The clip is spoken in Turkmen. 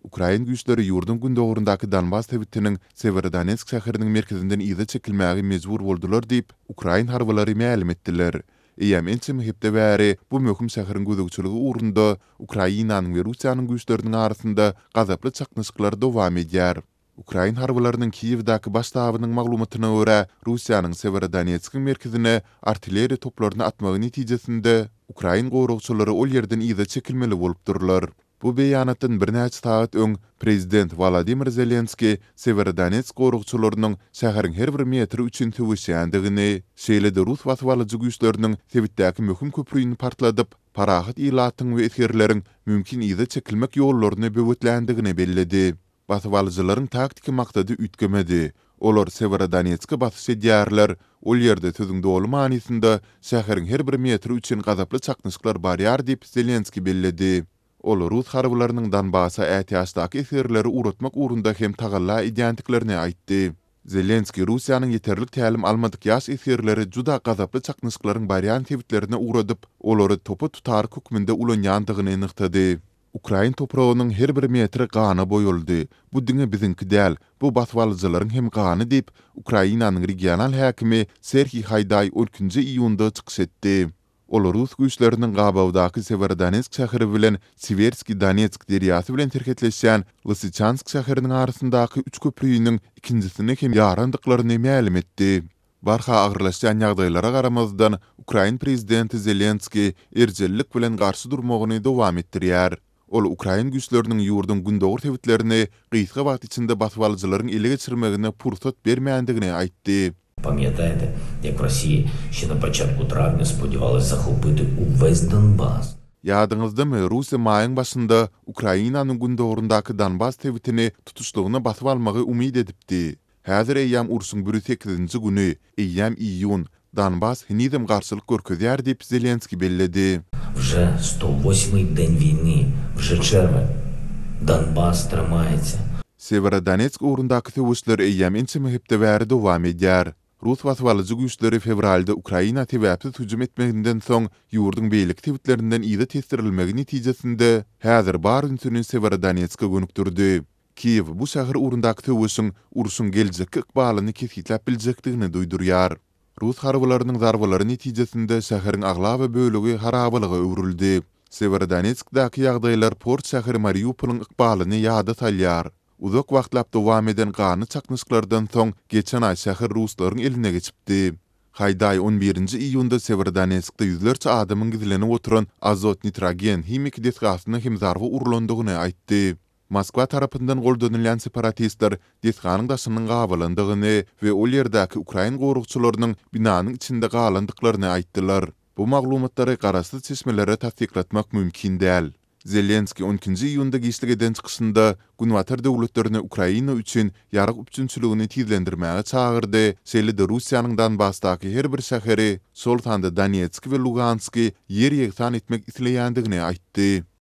Ukrain güýçleri ýurduň gündogaryndaky Donbas sebitiniň Sewerodonetsk şäheriniň merkezinden yza çekilmäge mejbur boldular diýip, ukrain harbylary mälim etdiler. Eýýäm ençeme hepde bäri bu möhüm şäheriň gözegçiligi ugrunda Ukrainanyň we Russiýanyň güýçleriniň arasynda gazaply çaknyşyklar dowam edýär. Ukrain harbylarynyň Kiýewdäki baş ştabynyň maglumatyna görä, Russiýanyň Sewerodonetskiň merkezine artilleriýa toplaryny atmagy netijesinde, ukrain goragçylary ol ýerden yza çekilmeli bolupdyrlar. Bu beýanatdan birnäçe sagat öň prezident Wolodymyr Zelenskiý Sewerodonetsk goragçylarynyň şäheriň her bir metri üçin söweşýändigini, şeýle-de rus basybalyjy güýçleriniň sebitdäki möhüm köprüni partladyp, parahat ilatyň we esgerleriň mümkin yza çekilmek ýollaryny böwetländigini belledi. Basybalyjylaryň taktiki maksady üýtgemedi. Olar Sewerodonetske basyş edýärler, ol ýerde sözüň doly manysynda şäheriň her bir metri üçin gazaply çaknyşyklar barýar diýip, Zelenskiý belledi. Ol rus harbylarynyň Donbasa ätiýaçdaky esgerleri ugratmak ugrunda hem tagalla edýändiklerini aýtdy. Zelenskiý Russiýanyň ýeterlik tälim almadyk ýaş esgerleri juda gazaply çaknyşyklaryň barýan sebitlerine ugradyp, olary topa tutaryk hökmünde ulanýandygyny nygtady. Ukrain topragynyň her bir metri gana boýaldy. Bu diňe biziňki däl, bu basybalyjylaryň hem gany diýip, Ukrainanyň regional häkimi Serhiý Haýdaý on ikinji iýunda çykyş etdi. Ol rus güýçleriniň gabawdaky Sewerodonetsk şäheri bilen Siwerskiý Donetsk derýasy bilen serhetleşýän Lysyçansk şäheriniň arasyndaky üç köprüniň ikinjisini hem ýarandyklaryny mälim etdi. Barha agyrlaşýan ýagdaýlara garamazdan, ukrain prezidenti Zelenskiý erjellik bilen garşy durmagyny dowam etdirýär. Ol ukrain güýçleriniň ýurduň gündogar sebitlerini gysga wagt içinde basybalyjylaryň ele geçirmegine pursat bermändigini aýtdy. Pamýataýete, ýak w Rossiýa şe na poçatku trawnýa spodýewalaş zahopiti uwes Donbas. Ýadyňyzdamy, Russiýa maýyň başynda Ukrainanyň gündogaryndaky Donbas sebitini tutuşlygyna basyp almagy umyt edipdi. Häzir eýýäm urşuň biri sekizinji güni, eýýäm iýun, Donbas henizem garşylyk görkezýär diýip, Zelenskiý belledi. Wže sto wosmoý den wýny, wže çerwen. Donbas trymaýetsa. Sewerodonetsk ugrundaky söweşler eýýäm ençeme hepde bäri dowam edýär. Rus basybalyjy güýçleri fewralda Ukraina sebäpsiz hüjüm etmeginden soň ýurduň beýleki sebitlerinden yza tesdirilmegi netijesinde häzir bar ünsüni Sewerodonetske gönükdirdi. Kiýew bu şäher ugrundaky söweşiň urşuň geljekki ykbalyny kesgitläp biljekdigini duýdurýar. Rus harbylarynyň zarbalary netijesinde şäheriň aglaba bölegi harabalyga öwrüldi. Sewerodonetskdäki ýagdaýlar port şäheri Mariupolyň ykbalyny ýada salýar. Uzak wagtlap dowam eden ganly çaknyşyklardan soň geçen aý şäher ruslaryň eline geçipdi. Haýdaý on birinji iýunda Sewerodonetskde ýüzlerçe adamyň gizlenip oturan azot-nitrogen himiki desgasyna hem zarba urlandygyny aýtdy. Moskwa tarapyndan goldanylýan separatistler desganyň daşynyň gabalandygyny we ol ýerdäki ukrain goragçylarynyň binanyň içinde galandyklaryny aýtdylar. Bu maglumatlary garaşsyz çeşmelere tassyklatmak mümkin däl. Zelenskiý on ikinji iýunda giçlik eden çykyşynda Günbatar döwletlerini Ukraina üçin ýarag üpjünçiligini tizlendirmäge çagyrdy, şeýle-de Russiýanyň Donbasdaky her bir şäheri, şol sanda Donetski we Lugansky ýer-ýegsan etmek isleýändigini aýtdy.